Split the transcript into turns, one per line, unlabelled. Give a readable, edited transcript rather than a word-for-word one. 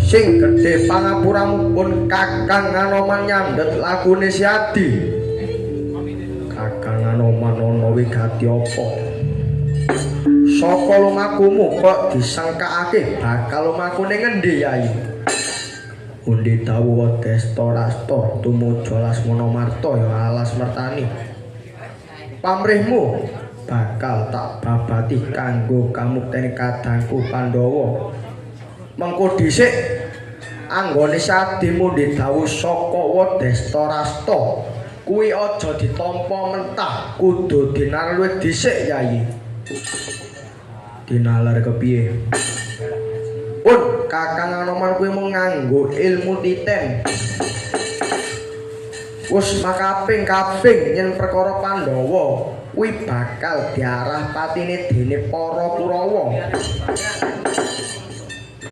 Sing gedhe pangapuramu pun Kakang Anoman nyandhet lakune Siadi. Kakang Anoman ana wigati apa? Saka lumakumu kok disangkaake bakal lumaku ning ngendi, Yai? Undi dawuh Desta Rasta tumuju Lasmana Marta ya alas mertani. Pamrihmu bakal tak babati kanggo kamuktene kadangku Pandhawa. Mengko dhisik anggone sadi mundi dawuh saka Wadesta Rasta kuwi aja ditampa mentah, kudu dinalar luwih dhisik, Yayi. Dinalar kepiye? Pun Kakang Anoman kuwi mung nganggo ilmu titen. Wis makaping-kaping yen perkara Pandhawa kuwi bakal diarah patine dening para Kurawa.